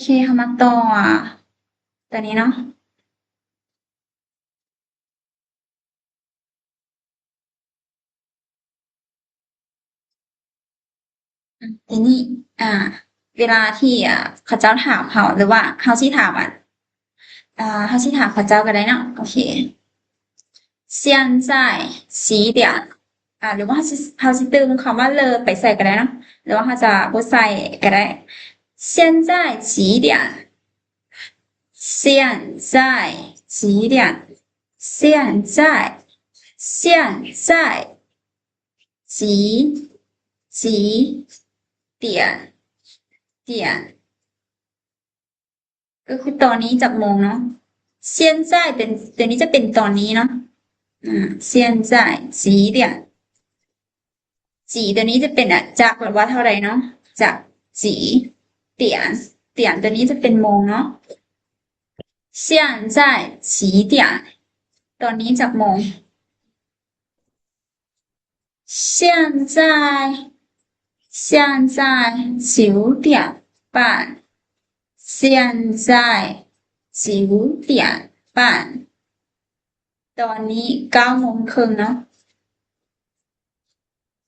เค เฮามาต่อ ตัวนี้เนาะ อืม ทีนี้ อ่า เวลาที่ อ่า เขาเจ้าถามเฮา หรือว่าเฮาสิถาม อ่า อ่า เฮาสิถามเขาเจ้าก็ได้เนาะ โอเค 现在几点 อ่า หรือว่าเฮาสิ เฮาสิเติมคำว่า了ไปใส่ก็ได้เนาะ หรือว่าเฮาจะบ่ใส่ก็ได้ 现在几点 现在几点 现在 现在 几 几 点 点 ก็คือตอนนี้จักโมงเนาะ 现在 เป็น ตัวนี้จะเป็นตอนนี้เนาะ อ่า 现在几点 几 ตัวนี้จะเป็น อ่ะ จัก หรือว่าเท่าใดเนาะ จัก 几 点 点 ตัวนี้จะเป็นโมงเนาะ 现在几点 ตอนนี้จักโมง 现在 现在九点半 现在九点半 ตอนนี้เก้าโมงครึ่งเนาะ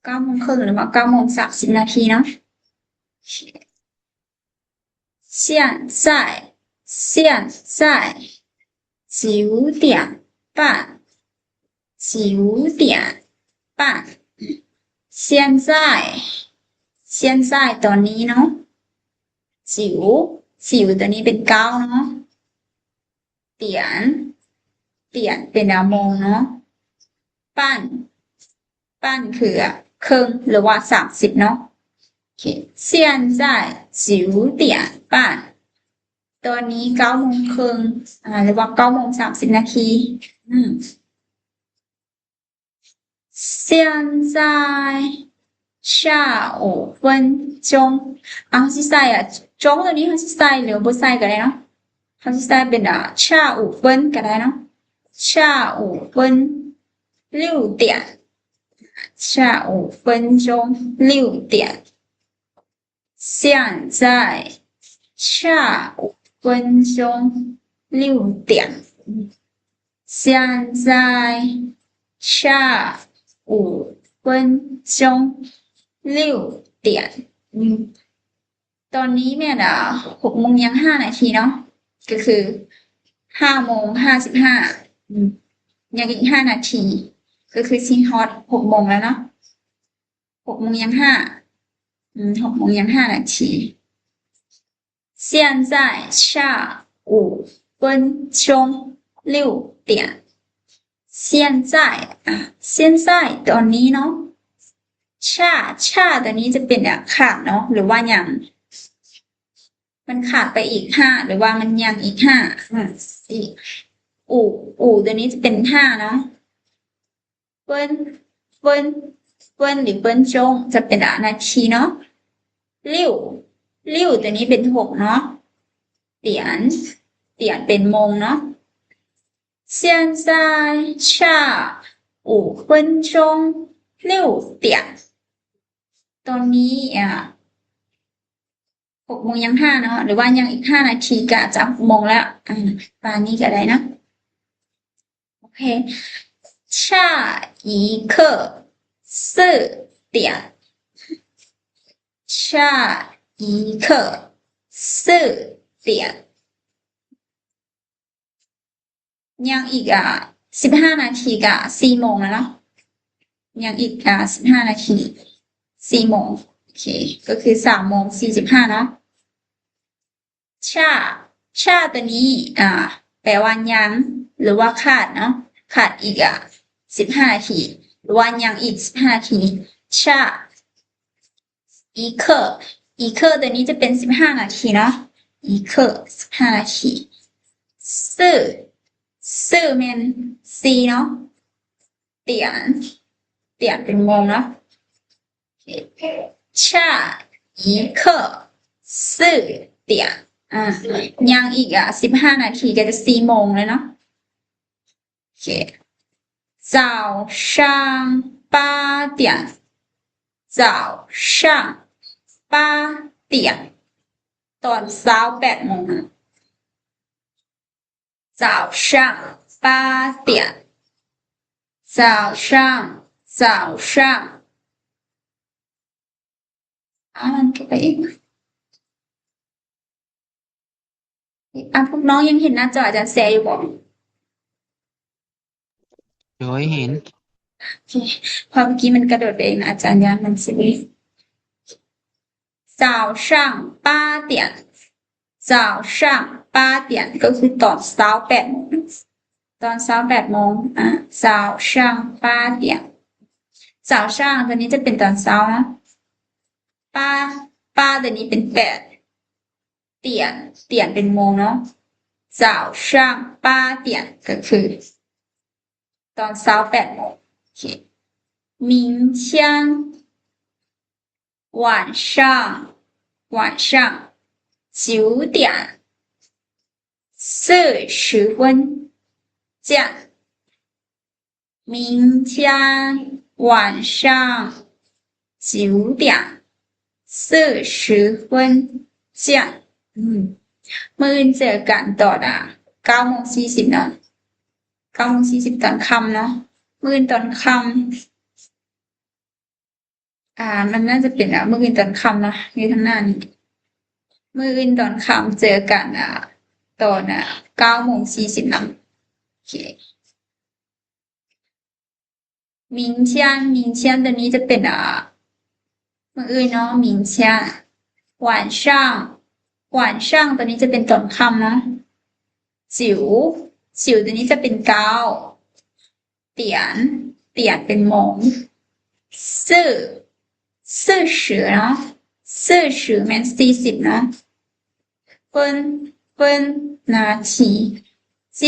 เก้าโมงครึ่ง หรือว่าเก้าโมงสามสิบนาทีเนาะ 现在 现在九点半 九点半 现在 现在 ตอนนี้เนาะ 九 九 ตัวนี้เป็นเก้าเนาะ 点 点 เป็นโมงเนาะ 半 半 คือครึ่ง หรือว่าสามสิบเนาะ โอเค 现在九点半 ตอนนี้เก้าโมงครึ่ง อ่า หรือว่าเก้าโมงสามสิบนาที อืม 现在下午分钟 เฮาสิใส่ อ่ะ 钟 ตัวนี้เฮาสิใส่หรือบ่ใส่ก็ได้เนาะ เฮาสิใส่เป็น อ่า 下午分 ก็ได้เนาะ 下午分 六点 下午分钟 六点 现在下午分钟六点 现在下午分钟六点 อืม ตอนนี้แม่น อ่า หกโมงยังห้านาทีเนาะ ก็คือห้าโมงห้าสิบห้า อืม ยังอีกห้านาที ก็คือสิฮอดหกโมงแล้วเนาะ หกโมงยังห้า อืม หกโมงยังห้านาที 现在下午分钟六点 现在 อ่ะ 现在 ตอนนี้เนาะ 下 下 ตัวนี้จะเป็น อ่ะ ขาดเนาะ หรือว่ายัง มันขาดไปอีกห้า หรือว่ามันยังอีกห้า อืม อีก 午 午 ตัวนี้จะเป็นห้าเนาะ 分 分 分 หรือ分钟 จะเป็นนาทีเนาะ 六 六 ตัวนี้เป็นหกเนาะ 点 点 เป็นโมงเนาะ 现在下午分钟六点 ตอนนี้ อ่า หกโมงยังห้าเนาะ หรือว่ายังอีกห้านาทีก็จะหกโมงแล้ว อ่า ประมาณนี้ก็ได้เนาะ โอเค 下一刻四点 下一刻四点 ยังอีก อ่า สิบห้านาทีก็สี่โมงแล้วเนาะ ยังอีก อ่า สิบห้านาที สี่โมง โอเค ก็คือสามโมงสี่สิบห้าเนาะ 下 下 ตัวนี้ อ่า แปลว่ายัง หรือว่าขาดเนาะ ขาดอีก อ่า สิบห้านาที หรือว่ายังอีกสิบห้านาที 下一刻 一刻 ตัวนี้จะเป็นสิบห้านาทีเนาะ 一刻 สิบห้านาที 四 四 แม่นสี่เนาะ 点 点 เป็นโมงเนาะ 下一刻四点 อ่า ยังอีก อ่า สิบห้านาทีก็จะสี่โมงแล้วเนาะ โอเค 早上八点 早上八点ຕອນເຊົ້າແປດໂມງ. 早上八点. 早上. 早上. ອ່ານຕໍ່ໄປອີກ. ອ່າ ພວກນ້ອງຍັງເຫັນໜ້າຈໍອາຈານແຊຢູ່ບໍ່? ໂດຍ ເຫັນ. ໂອເຄ ເພາະເມື່ອກີ້ມັນກະໂດດໄປເອງ ອາຈານຢ້ານມັນຊິບໍ່. 早上八点. 早上八点 ກໍຄືຕອນເຊົ້າແປດໂມງ. ຕອນເຊົ້າແປດໂມງ. ອ່າ 早上八点. 早上 ຕົວນີ້ຈະເປັນຕອນເຊົ້ານະ. 八. 八 ຕົວນີ້ເປັນແປດ. 点. 点 ເປັນໂມງເນາະ. 早上八点 ກໍຄືຕອນເຊົ້າແປດໂມງ. ໂອເຄ. 明天 晚上. 晚上 九点四十分这样. 明天晚上九点四十分这样. ອືມ ມື້ອື່ນເຈີກັນຕອນ ອ່າ ເກົ້າໂມງສີ່ສິບເນາະ. ເກົ້າໂມງສີ່ສິບຕອນຄ່ຳເນາະ. ມື້ອື່ນຕອນຄ່ຳ. ອ່າ ມັນໜ້າຈະເປັນ ອ່າ ມື້ອື່ນຕອນຄ່ຳເນາະ ຢູ່ທາງໜ້ານີ້. ມື້ອື່ນຕອນຄ່ຳເຈີກັນ ອ່າ ຕອນ ອ່າ ເກົ້າໂມງສີ່ສິບນຳ. ໂອເຄ. 明天. 明天 ຕົວນີ້ຈະເປັນ ອ່າ ມື້ອື່ນເນາະ. 明天. 晚上. 晚上 ຕົວນີ້ຈະເປັນຕອນຄ່ຳເນາະ. 九. 九 ຕົວນີ້ຈະເປັນເກົ້າ. 点. 点 ເປັນໂມງ. 四. 四十ເນາະ. 四十 ແມ່ນສີ່ສິບເນາະ. 分. 分 ນາທີ. 见.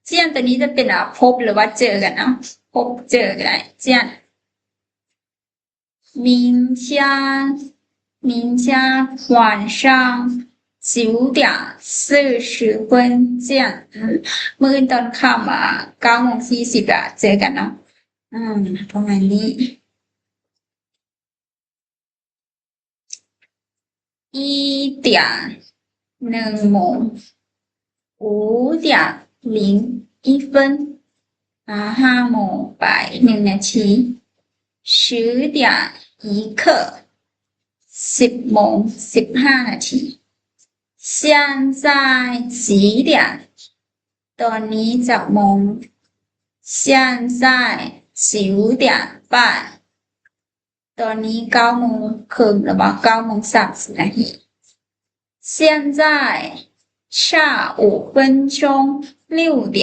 见 ຕົວນີ້ຈະເປັນ ພົບ ຫຼືວ່າເຈີກັນເນາະ. ພົບ ເຈີ ກໍໄດ້. 见. 明天. 明天晚上九点四十分见. ມື້ອື່ນຕອນຄ່ຳ ອ່າ ເກົ້າໂມງສີ່ສິບ ອ່າ ເຈີກັນເນາະ. ອືມ ປະມານນີ້. 一点 ໜຶ່ງໂມງ. 五点零一分 ອ່າ ຫ້າໂມງໄປໜຶ່ງນາທີ. 十点一刻 ສິບໂມງສິບຫ້ານາທີ. 现在几点? ຕອນນີ້ຈັກໂມງ? 现在九点半. ຕອນນີ້ເກົ້າໂມງເຄິ່ງ ຫຼືວ່າເກົ້າໂມງສາມສິບນາທີ. 现在下午分钟六点.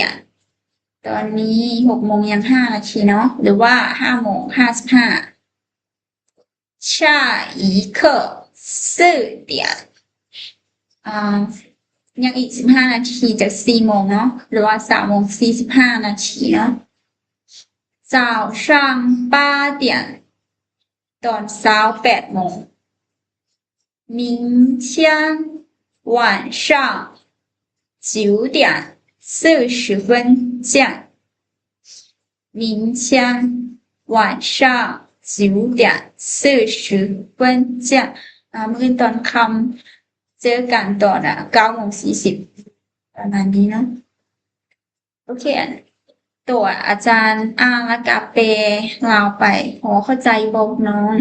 ຕອນນີ້ຫົກໂມງຍັງຫ້ານາທີເນາະ ຫຼືວ່າຫ້າໂມງຫ້າສິບຫ້າ. 下一刻四点. ອ່າ ຍັງອີກສິບຫ້ານາທີຈະສີ່ໂມງເນາະ ຫຼືວ່າສາມໂມງສີ່ສິບຫ້ານາທີເນາະ. 早上八点. ຕອນເຊົ້າແປດໂມງ. 明天晚上九点四十分见. 明天晚上九点四十分见. ອ່າ ມື້ອື່ນຕອນຄ່ຳເຈີກັນຕອນ ອ່າ ເກົ້າໂມງສີ່ສິບ ປະມານນີ້ເນາະ. ໂອເຄ ຕົວອາຈານອ່ານແລ້ວກະແປລາວໄປ ພໍເຂົ້າໃຈບໍ່ນ້ອງ?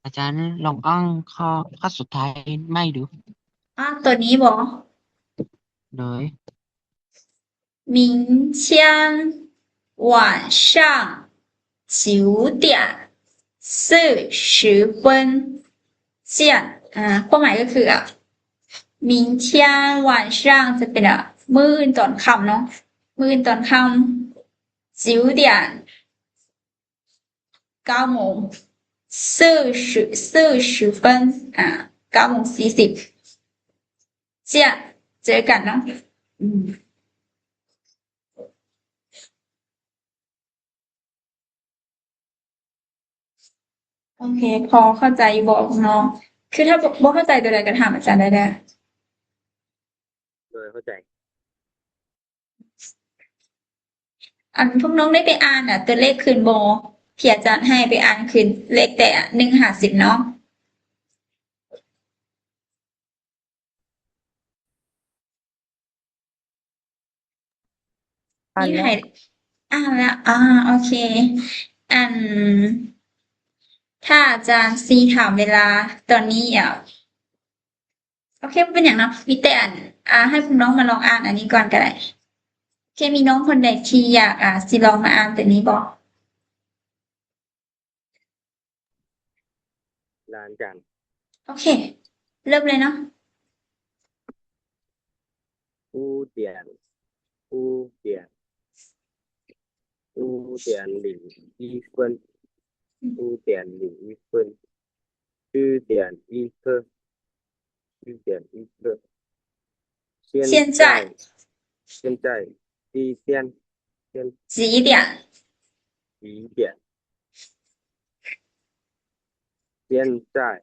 ອາຈານລອງອ່ານຂໍ້ ຂໍ້ສຸດທ້າຍໃໝ່ດູ. ອ່ານຕົວນີ້ບໍ? ໂດຍ. 明天晚上九点四十分见. ອ່າ ຄວາມໝາຍກໍຄື 明天晚上 ຈະເປັນ ມື້ອື່ນຕອນຄ່ຳເນາະ ມື້ອື່ນຕອນຄ່ຳ. 九点 ເກົ້າໂມງ. 四十 四十分 ອ່າ ເກົ້າໂມງສີ່ສິບ. 见 ເຈີກັນເນາະ. ອືມ ໂອເຄ ພໍເຂົ້າໃຈຢູ່ບໍ່ນ້ອງ? ຄືຖ້າບໍ່ ບໍ່ເຂົ້າໃຈຕົວໃດກໍຖາມອາຈານໄດ້ເດີ. ໂດຍ ເຂົ້າໃຈ. ອັນພວກນ້ອງໄດ້ໄປອ່ານ ອາ ຕົວເລກຄືນບໍ່? ທີ່ອາຈານໃຫ້ໄປອ່ານຄືເລກແຕ່ໜຶ່ງຫາສິບເນາະ. ອ່ານແລ້ວ ມີໃຜອ່ານແລ້ວ? ອ່າ ໂອເຄ. ອັນ ຖ້າອາຈານຊິຖາມເວລາຕອນນີ້ ໂອເຄ ບໍ່ເປັນຫຍັງເນາະ. ມີແຕ່ອັນ ອ່າ ໃຫ້ພວກນ້ອງມາລອງອ່ານອັນນີ້ກ່ອນກໍໄດ້. ໂອເຄ ມີນ້ອງຄົນໃດທີ່ຢາກ ອ່າ ຊິລອງມາອ່ານຕົວນີ້ບໍ່? ລາອາຈານ. ໂອເຄ ເລີ່ມເລີຍເນາະ. 五点，五点，五点零一分，五点零一分，十点一刻，十点一刻。现在，现在几点？现，几点？几点？现在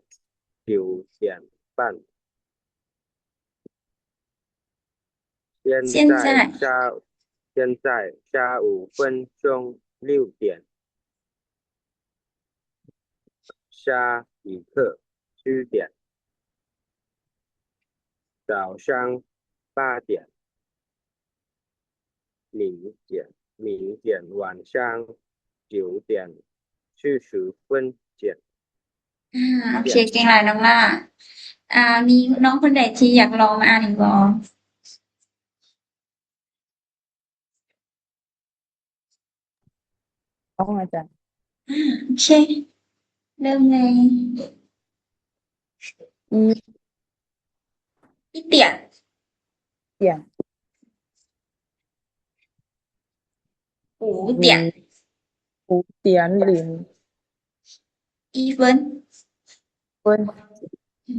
九点半。 现在下，现在下午分钟六点，下一刻十点，早上八点。 明天，明天晚上九点四十分见。 ອ່າ ໂອເຄ ເກັ່ງຫຼາຍນ້ອງຫຼ້າ. ອ່າ ມີນ້ອງຄົນໃດທີ່ຢາກລອງມາອ່ານອີກບໍ່? ອອກມາຈາກ ອ່າ ໂອເຄ ເລີ່ມເລີຍ. 一，一点。点。五点。五，五点零。一分。分。嗯。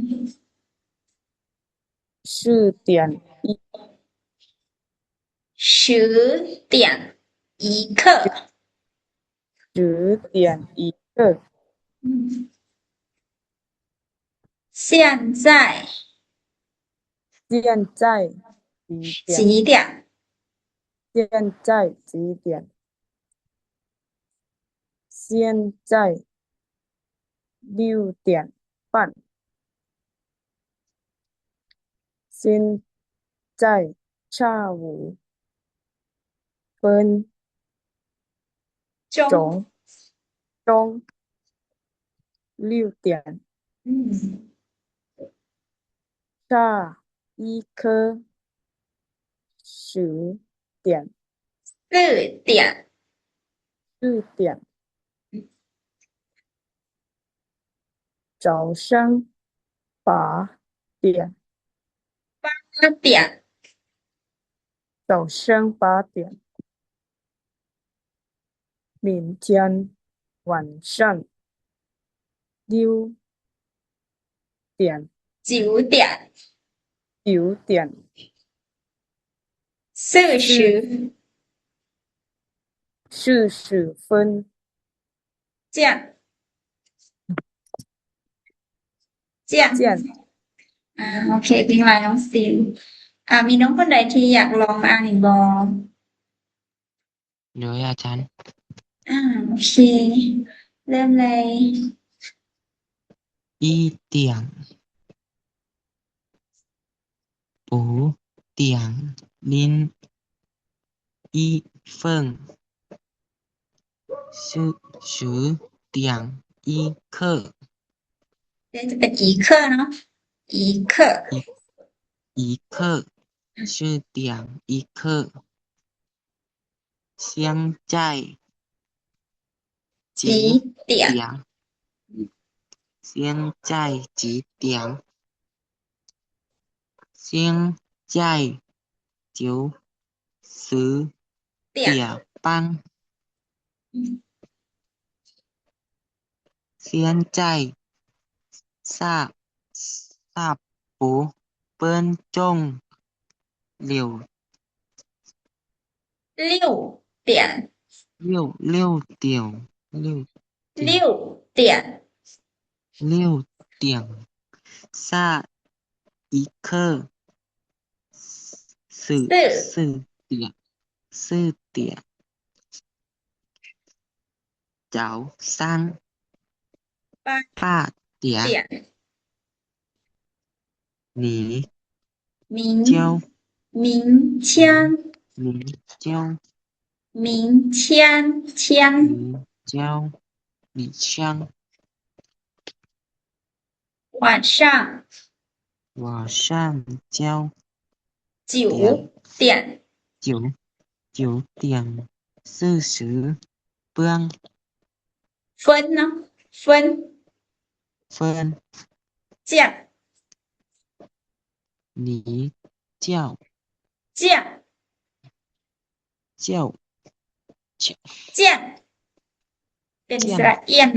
十点一，十点一刻。十点一刻。嗯。现在，现在几点？几点？现在几点？ 现在六点半。现在下午分，钟。钟，钟，六点。嗯。下一刻 十点。四点。四点。早上八点。八点。早上八点。 明天晚上六点。九点。九点。四十。四十分。见。见。见。 ອ່າ ໂອເຄ ເກັ່ງຫຼາຍນ້ອງຊິວ. ອ່າ ມີນ້ອງຄົນໃດທີ່ຢາກລອງອ່ານອີກບໍ່? ໂດຍອາຈານ. ອ່າ ໂອເຄ ເລີ່ມເລີຍ. 一点，五点零一分，十，十点一刻。 ເດ ຈະເປັນ 一刻 ເນາະ 一刻。一，一刻，十点一刻。 现在几点？几点？现在几点？现在九，十点半。点。嗯。 现在下，下午分钟六，六点。六，六点，六点。六点。六点。下一刻，四，四。四点，四点。早上。八点。八点。你。明。叫。明天。明。明叫。明天。天。明叫。你叫。 晚上。晚上叫。九点。九，九点四十分。分呢？分。分。叫。你叫。叫。 叫。叫。叫。 เป็นสระเอี้ยน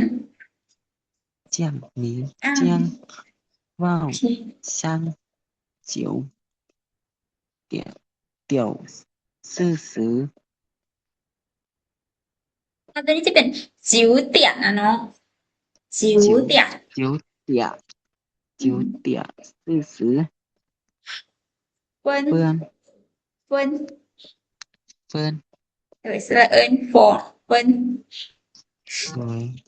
叫。你 อ่า 叫。晚上九点，点四十。 อ่า ตัวนี้จะเป็น九点 นะเนาะ 九点。九点。 九点四十。分。分。分。分。对，是恩佛。分。对。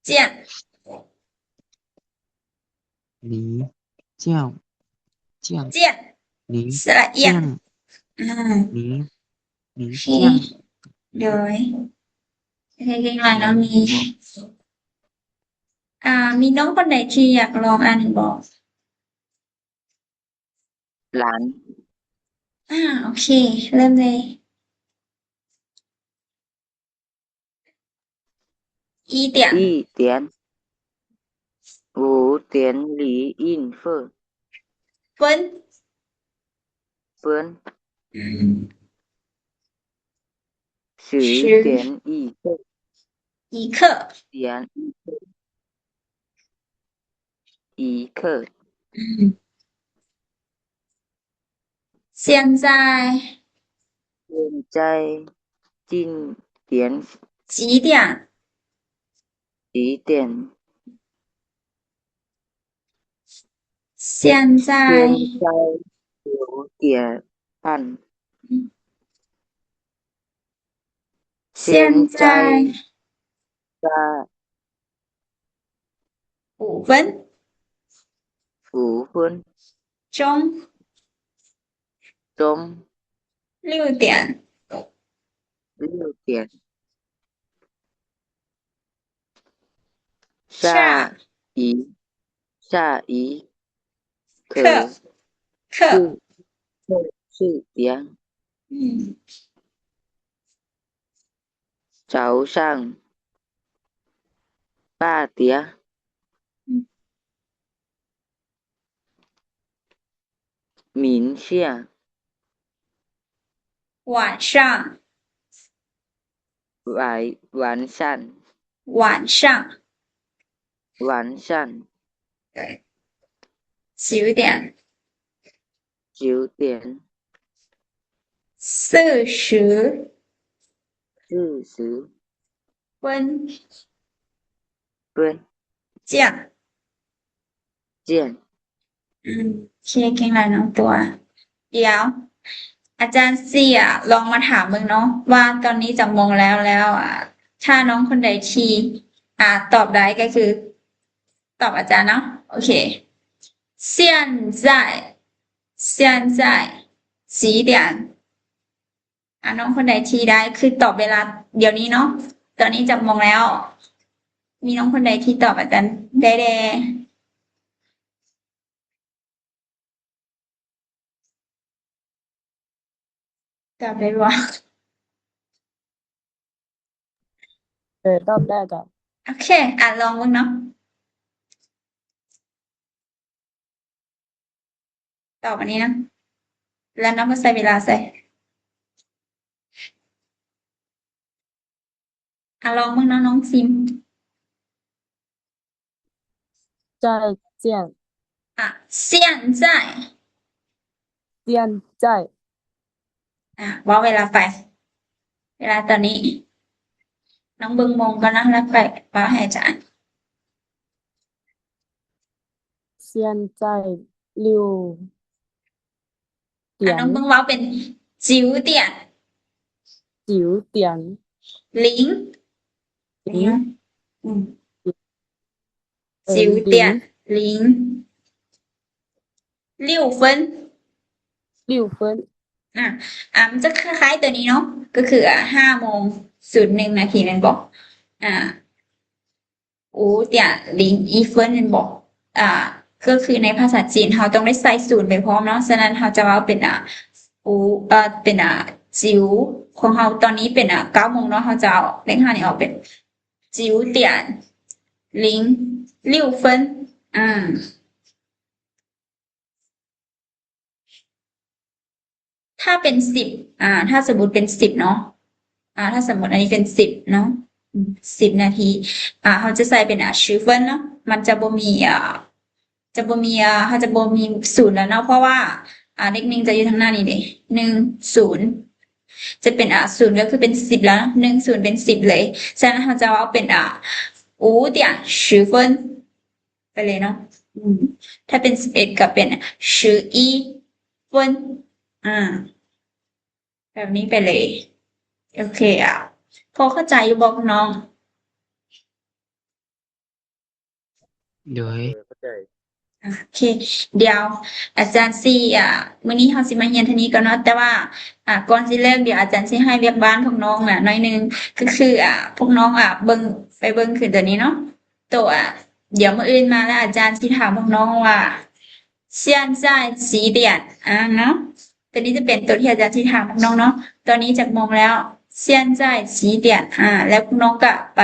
叫。你叫。叫。叫。你 สระเอี้ยน 叫。 อ่า 你 你 โอเค 叫。 โดย โอเค เก่งหลายเนาะ มี ອ່າ ມີນ້ອງຄົນໃດທີ່ຢາກລອງອ່ານບໍ່? ຫຼານ ອ່າ ໂອເຄ ເລີ່ມເລີຍ 一点。一点。五点你应付。分。分。 อืม 十点一刻。一刻。点一刻。一刻。 อืม 现在。现在几点？几点？几点？几点？ 现在。现在九点半。现在。现在。五分。五分。中。中。六点。六点。 下一，下一课，课，课。四，四点。嗯。早上八点。嗯。 明天。晚上。晚，晚上。晚上。晚上。对。九点。九点。四十。四十。分。分。见。 见。 ອືມ ໂອເຄ ເກັ່ງຫຼາຍນ້ອງຕົວ. ດຽວອາຈານຊິລອງມາຖາມເບິ່ງເນາະ ວ່າຕອນນີ້ຈັກໂມງແລ້ວ ແລ້ວ ອາ ຖ້ານ້ອງຄົນໃດທີ່ ອາ ຕອບໄດ້ກໍຄືຕອບອາຈານເນາະ. ໂອເຄ 现在，现在几点？ ອາ ນ້ອງຄົນໃດທີ່ໄດ້ຄືຕອບເວລາດຽວນີ້ເນາະ. ຕອນນີ້ຈັກໂມງແລ້ວ? ມີນ້ອງຄົນໃດທີ່ຕອບອາຈານໄດ້ແດ່? ຕອບໄດ້ບໍ່? ເອີ ຕອບໄດ້ເຈົ້າ. ໂອເຄ ອາ ລອງເບິ່ງເນາະ. ຕອບອັນນີ້ນະ ແລ້ວນຳມາໃສ່ເວລາໃສ່. ອາ ລອງເບິ່ງເນາະ ນ້ອງຊິມ. 再见。 ອາ 现在. 现在. ອາ ເວົ້າເວລາໄປ ເວລາຕອນນີ້. ນ້ອງເບິ່ງໂມງກ່ອນນະ ແລ້ວຄ່ອຍເວົ້າໃຫ້ອາຈານ. 现在六 ອາ 点。 ນ້ອງເບິ່ງເວົ້າເປັນ 九点. 九点。零 零 ອືມ เอ่อ 九点 零 零 六分 六分 ອ່າ ອ່າ ມັນຈະຄ້າຍໆຕົວນີ້ເນາະ ກໍຄື ອ່າ ຫ້າໂມງ ສູນໜຶ່ງນາທີແມ່ນບໍ່? ອ່າ 五点零一分 ແມ່ນບໍ່? ອ່າ ກໍຄືໃນພາສາຈີນເຮົາຕ້ອງໄດ້ໃສ່ສູນໄປພ້ອມເນາະ ສະນັ້ນເຮົາຈະເວົ້າເປັນ ອ່າ 五 ເອີ ເປັນ ອ່າ 九 ຂອງເຮົາຕອນນີ້ເປັນ ອ່າ ເກົ້າໂມງເນາະ ເຮົາຈະເອົາເລກຫ້ານີ້ອອກເປັນ 九点零六分 ອ່າ ຖ້າເປັນສິບ ອ່າ ຖ້າສົມມຸດເປັນສິບເນາະ ອ່າ ຖ້າສົມມຸດອັນນີ້ເປັນສິບເນາະ ອືມ ສິບນາທີ ອ່າ ເຮົາຈະໃສ່ເປັນ ອ່າ 十分 ເນາະ ມັນຈະບໍ່ມີ ອ່າ ຈະບໍ່ມີ ອ່າ ເຮົາຈະບໍ່ມີສູນແລ້ວເນາະ ເພາະວ່າ ອ່າ ເລກໜຶ່ງຈະຢູ່ທາງໜ້ານີ້ເດ້ ໜຶ່ງ ສູນ ຈະເປັນ ອ່າ ສູນກໍຄືເປັນສິບແລ້ວ ໜຶ່ງ ສູນ ເປັນສິບເລີຍ ສະນັ້ນເຮົາຈະເວົ້າເປັນ ອ່າ 五点十分 ໄປເລີຍເນາະ ອືມ ຖ້າເປັນສິບເອັດກໍເປັນ 十一分 ອ່າ ແບບນີ້ໄປເລີຍ ໂອເຄ ອ່າ ພໍເຂົ້າໃຈຢູ່ບໍ່ນ້ອງ? ໂດຍ ໂອເຄ ດຽວອາຈານຊິ ອ່າ ມື້ນີ້ເຮົາຊິມາຮຽນເທົ່ານີ້ກ່ອນເນາະ ແຕ່ວ່າ ອ່າ ກ່ອນຊິເລີ່ມ ດຽວອາຈານຊິໃຫ້ວຽກບ້ານພວກນ້ອງນະໜ້ອຍໜຶ່ງ ກໍຄື ອ່າ ພວກນ້ອງ ອ່າ ເບິ່ງ ໄປເບິ່ງຄືຕົວນີ້ເນາະ ໂຕ ອ່າ ດຽວມື້ອື່ນມາແລ້ວອາຈານຊິຖາມພວກນ້ອງວ່າ 现在几点 ອ່າ ເນາະ ຕົວນີ້ຈະເປັນຕົວທີ່ອາຈານຊິຖາມພວກນ້ອງເນາະ ຕອນນີ້ຈັກໂມງແລ້ວ 现在几点 ອ່າ ແລ້ວພວກນ້ອງກໍໄປ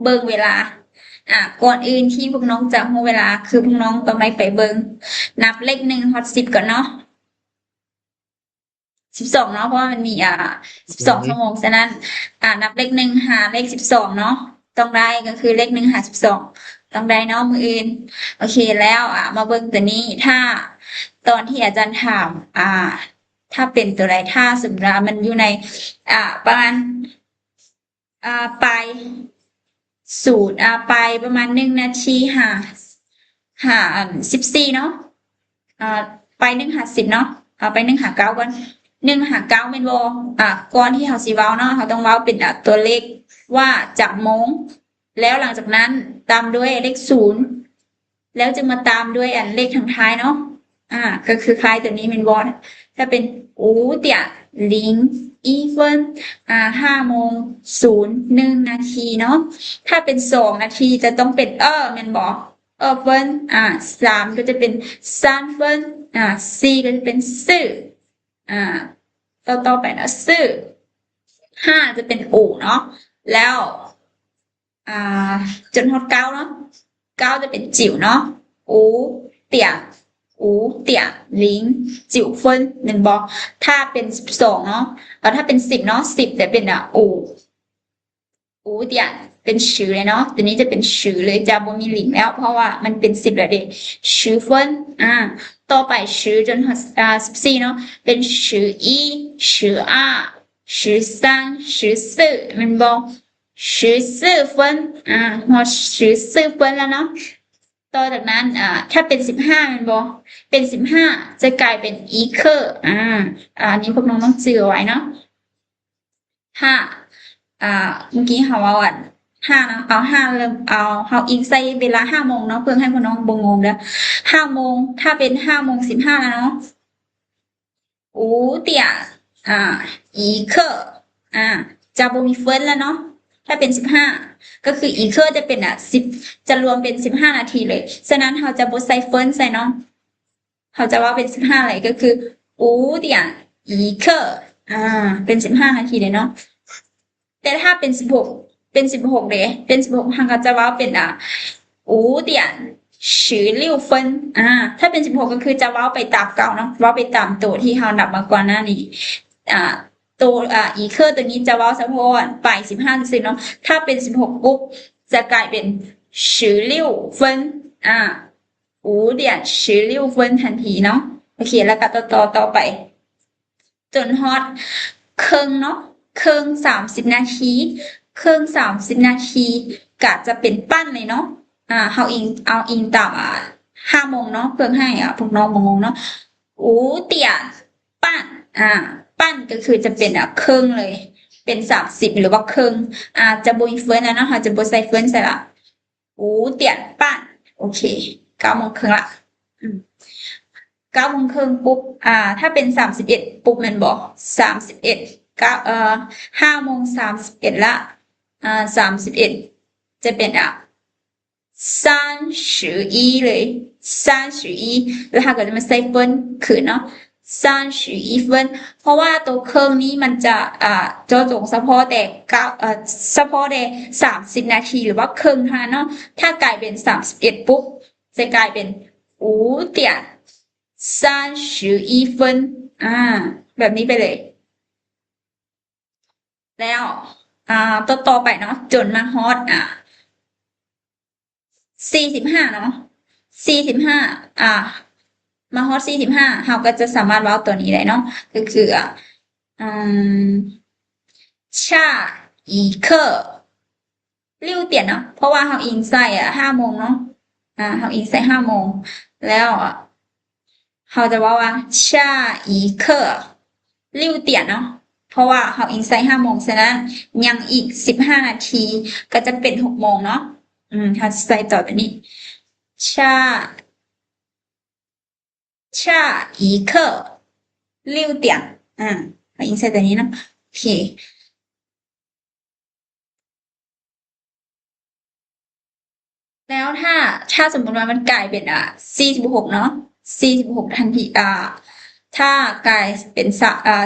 ເບິ່ງເວລາ ອ່າ ກ່ອນອື່ນທີ່ພວກນ້ອງຈະຮູ້ເວລາ ຄືພວກນ້ອງຕ້ອງໄດ້ໄປເບິ່ງ ນັບເລກໜຶ່ງຮອດສິບກ່ອນເນາະ ສິບສອງເນາະ ເພາະວ່າມັນມີ ອ່າ ສິບສອງ ໂດຍ ຊົ່ວໂມງ ສະນັ້ນ ອ່າ ນັບເລກໜຶ່ງຫາເລກສິບສອງເນາະ ຕ້ອງໄດ້ ກໍຄືເລກໜຶ່ງຫາສິບສອງ ຕ້ອງໄດ້ເນາະ ມື້ອື່ນ ໂອເຄ ແລ້ວ ອ່າ ມາເບິ່ງຕົວນີ້ ຖ້າຕອນທີ່ອາຈານຖາມ ອ່າ ຖ້າເປັນຕົວໃດ ຖ້າສົມມຸດວ່າມັນຢູ່ໃນ ອ່າ ປະມານ ອ່າ ປາຍສູນ ອ່າ ປາຍປະມານໜຶ່ງນາທີຫາ ຫາ ອັນ ສິບສີ່ເນາະ ອ່າ ປາຍໜຶ່ງຫາສິບເນາະ ເອົາປາຍໜຶ່ງຫາເກົ້າກ່ອນ ໜຶ່ງຫາເກົ້າແມ່ນບໍ່? ອ່າ ກ່ອນທີ່ເຮົາຊິເວົ້າເນາະ ເຮົາຕ້ອງເວົ້າເປັນ ອ່າ ຕົວເລກວ່າຈັກໂມງ ແລ້ວຫຼັງຈາກນັ້ນຕາມດ້ວຍເລກສູນ ແລ້ວຈຶ່ງມາຕາມດ້ວຍອັນເລກທາງທ້າຍເນາະ ອ່າ ກໍຄືຄ້າຍຕົວນີ້ແມ່ນບໍ່? ຖ້າເປັນ 五点零一分 ອ່າ ຫ້າໂມງສູນໜຶ່ງນາທີເນາະ ຖ້າເປັນສອງນາທີຈະຕ້ອງເປັນ 二 ແມ່ນບໍ່? 二分 ອ່າ ສາມກໍຈະເປັນ 三分 ອ່າ ສີ່ກໍຈະເປັນ 四 ອ່າ ຕໍ່ໆໄປເນາະ 四 ຫ້າຈະເປັນ 五 ເນາະ ແລ້ວ ອ່າ ຈົນຮອດເກົ້າເນາະ ເກົ້າຈະເປັນ 九 ເນາະ 五点 五点零九分 ແມ່ນບໍ່? ຖ້າເປັນສິບສອງເນາະ ເອີ ຖ້າເປັນສິບເນາະ ສິບຈະເປັນ ອ່າ 五点 ເປັນ 十 ເລີຍເນາະ ຕົວນີ້ຈະເປັນ 十 ເລີຍ ຈະບໍ່ມີ零 ແລ້ວ ເພາະວ່າມັນເປັນສິບແລ້ວເດ້ 十分 ອ່າ ຕໍ່ໄປ 十 ຈົນຮອດ ອ່າ ສິບສີ່ເນາະ ເປັນ 十一 十二 十三 十四 ແມ່ນບໍ່? 十四分 ອ່າ ຮອດ 十四分 ແລ້ວເນາະ ຕໍ່ຈາກນັ້ນ ອ່າ ຖ້າເປັນສິບຫ້າແມ່ນບໍ່? ເປັນສິບຫ້າຈະກາຍເປັນ 一刻 ອ່າ ອັນນີ້ພວກນ້ອງຕ້ອງຈື່ເອົາໄວ້ເນາະ ຫ້າ ອ່າ ເມື່ອກີ້ເຮົາເອົາອັນ ຫ້າເນາະ ເອົາ ຫ້າ ເລີ່ມ ເອົາ ເຮົາອີງໃສ່ເວລາຫ້າໂມງເນາະ ເພື່ອໃຫ້ພວກນ້ອງບໍ່ງົງເດີ ຫ້າໂມງ ຖ້າເປັນຫ້າໂມງສິບຫ້າແລ້ວເນາະ 五点 ອ່າ 一刻 ອ່າ ຈະບໍ່ມີ分 ແລ້ວເນາະ ຖ້າເປັນສິບຫ້າ ກໍຄື 一刻 ຈະເປັນ ອ່າ ສິບ ຈະລວມເປັນສິບຫ້ານາທີເລີຍ ສະນັ້ນເຮົາຈະບໍ່ໃສ່分 ໃສ່ເນາະ ເຮົາຈະເວົ້າເປັນສິບຫ້າເລີຍ ກໍຄື 五点一刻 ອ່າ ເປັນສິບຫ້ານາທີເລີຍເນາະ ແຕ່ຖ້າເປັນສິບຫົກ ເປັນສິບຫົກເດ ເປັນສິບຫົກ ເຮົາກໍຈະເວົ້າເປັນ ອ່າ 五点十六分 ອ່າ ຖ້າເປັນສິບຫົກກໍຄືຈະເວົ້າໄປຕາມເກົ່າເນາະ ເວົ້າໄປຕາມໂຕທີ່ເຮົານັບມາກ່ອນໜ້ານີ້ ອ່າ ໂຕ ອ່າ 一刻 ໂຕນີ້ຈະເວົ້າສະເພາະປາຍສິບຫ້າຊື່ໆເນາະ ຖ້າເປັນສິບຫົກປຸບ ຈະກາຍເປັນ十六分 ອ່າ 五点十六分 ທັນທີເນາະ ໂອເຄ ແລ້ວກໍຕໍ່ໆ ຕໍ່ໄປ ຈົນຮອດເຄິ່ງເນາະ ເຄິ່ງສາມສິບນາທີ ເຄິ່ງສາມສິບນາທີກະຈະເປັນປັ້ນເລີຍເນາະ ອ່າ ເຮົາອີງ ເອົາອີງຕາມ ອ່າ ຫ້າໂມງເນາະ ເພື່ອໃຫ້ ອ່າ ພວກນ້ອງບໍ່ງົງເນາະ 五点半 ອ່າ 半ກໍຄືຈະເປັນ ອ່າ ເຄິ່ງເລີຍ ເປັນສາມສິບ ຫຼືວ່າເຄິ່ງ ອາດຈະບໍ່ມີເຟີ້ນແລ້ວເນາະ ເຮົາຈະບໍ່ໃສ່ເຟີ້ນໃສ່ລະ. 五点半 ໂອເຄ ເກົ້າໂມງເຄິ່ງລະ. ອືມ ເກົ້າໂມງເຄິ່ງປຸບ ອາ ຖ້າເປັນສາມສິບເອັດປຸບແມ່ນບໍ່? ສາມສິບເອັດ ເກົ້າ ເອີ ຫ້າໂມງສາມສິບເອັດລະ. ອາ ສາມສິບເອັດ ຈະເປັນ ອາ 三十一ເລີຍ 三十一 ແລ້ວເຮົາກໍຈະມາໃສ່ເຟີ້ນຄືນເນາະ 三十一分 ເພາະວ່າໂຕເຄິ່ງນີ້ມັນຈະ ອາ ເຈາະຈົງສະເພາະແຕ່ເກົ້າ ເອີ ສະເພາະແຕ່ສາມສິບນາທີ ຫຼືວ່າເຄິ່ງເທົ່ານັ້ນເນາະ. ຖ້າກາຍເປັນສາມສິບເອັດປຸບ ຈະກາຍເປັນ 五点三十一分 ອາ ແບບນີ້ໄປເລີຍ. ແລ້ວ ອາ ຕໍ່ໆໄປເນາະ ຈົນມາຮອດ ອາ ສີ່ສິບຫ້າເນາະ ສີ່ສິບຫ້າ ອາ ມາຮອດສີ່ສິບຫ້າ ເຮົາກໍຈະສາມາດເວົ້າຕົວນີ້ໄດ້ເນາະ ກໍຄື ອາ ອືມ 下一课 六点ເນາະ ເພາະວ່າເຮົາອີງໃສ່ ອາ ຫ້າໂມງເນາະ ອາ ເຮົາອີງໃສ່ຫ້າໂມງ ແລ້ວ ເຮົາຈະເວົ້າວ່າ 下一课 六点ເນາະ ເພາະວ່າເຮົາອີງໃສ່ຫ້າໂມງ ສະນັ້ນຍັງອີກສິບຫ້ານາທີ ກໍຈະເປັນຫົກໂມງເນາະ. ອືມ ເຮົາຈະໃສ່ຕໍ່ແບບນີ້ 下 下一课 六点 ອາ ເຮົາອີງໃສ່ຕົວນີ້ເນາະ ໂອເຄ. ແລ້ວຖ້າ ຖ້າສົມມຸດວ່າມັນກາຍເປັນ ອາ ສີ່ສິບຫົກເນາະ ສີ່ສິບຫົກທັນທີ ອາ ຖ້າກາຍເປັນ ສະ ອາ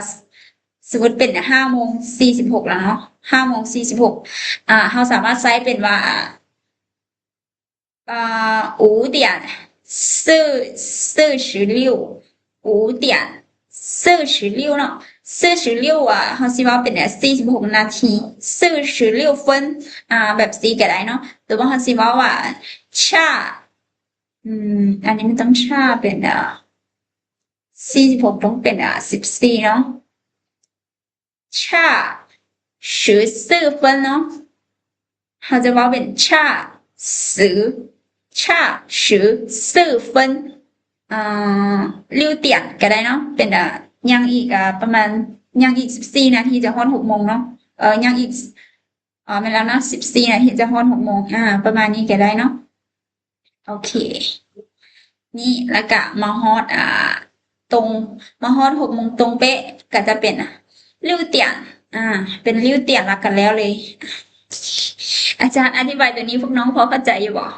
ສົມມຸດເປັນຫ້າໂມງສີ່ສິບຫົກແລ້ວເນາະ ຫ້າໂມງສີ່ສິບຫົກ ອາ ເຮົາສາມາດໃຊ້ເປັນວ່າ ອາ 五点四 四十六 五点四十六ເນາະ 四十六 ອາ ເຮົາຊິເວົ້າເປັນສີ່ສິບຫົກນາທີ 四十六分 ອາ ແບບຊີ້ກໍໄດ້ເນາະ ຫຼືວ່າເຮົາຊິເວົ້າວ່າ 下 ອືມ ອັນນີ້ມັນຕ້ອງ 下 ເປັນ ອາ ສີ່ສິບຫົກຕ້ອງເປັນ ອາ ສິບສີ່ເນາະ 下十四分ເນາະ ເຮົາຈະເວົ້າເປັນ 下十 下十四分 ອາ 六点ກໍໄດ້ເນາະ ເປັນ ອາ ຍັງອີກ ອາ ປະມານ ຍັງອີກສິບສີ່ນາທີຈະຮອດຫົກໂມງເນາະ ເອີ ຍັງອີກ ອໍ ແມ່ນແລ້ວເນາະ ສິບສີ່ນາທີຈະຮອດຫົກໂມງ ອາ ປະມານນີ້ກໍໄດ້ເນາະ ໂອເຄ ນີ້ ແລ້ວກະມາຮອດ ອາ ຕົງ ມາຮອດຫົກໂມງຕົງເປະ ກໍຈະເປັນ 六点 ອາ ເປັນ 六点 ແລ້ວກໍແລ້ວເລີຍ. ອາຈານອະທິບາຍຕົວນີ້ພວກນ້ອງພໍເຂົ້າໃຈຢູ່ບໍ່?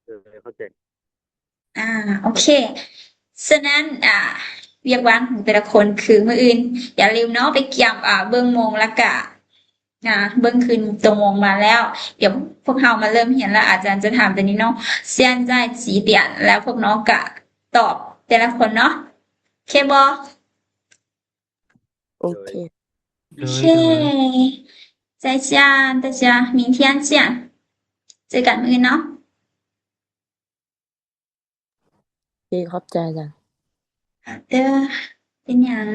ເອີ ເຂົ້າໃຈ. ອາ ໂອເຄ ສະນັ້ນ ອາ ວຽກວານຂອງແຕ່ລະຄົນຄືມື້ອື່ນ ຢ່າລືມເນາະ ໄປກຽມ ອາ ເບິ່ງໂມງ ແລ້ວກະ ອາ ເບິ່ງຄືນຕົງໂມງມາແລ້ວ ດຽວພວກເຮົາມາເລີ່ມຮຽນລະ ອາຈານຈະຖາມຕົວນີ້ເນາະ 现在几点 ແລ້ວພວກນ້ອງກະຕອບແຕ່ລະຄົນເນາະ ໂອເຄບໍ່? ໂອເຄ ໂອເຄ 再见 大家 明天见 ເຈີກັນມື້ອື່ນເນາະ. ໂອເຄ ຂອບໃຈອາຈານ. ເດີ ເປັນຫຍັງ?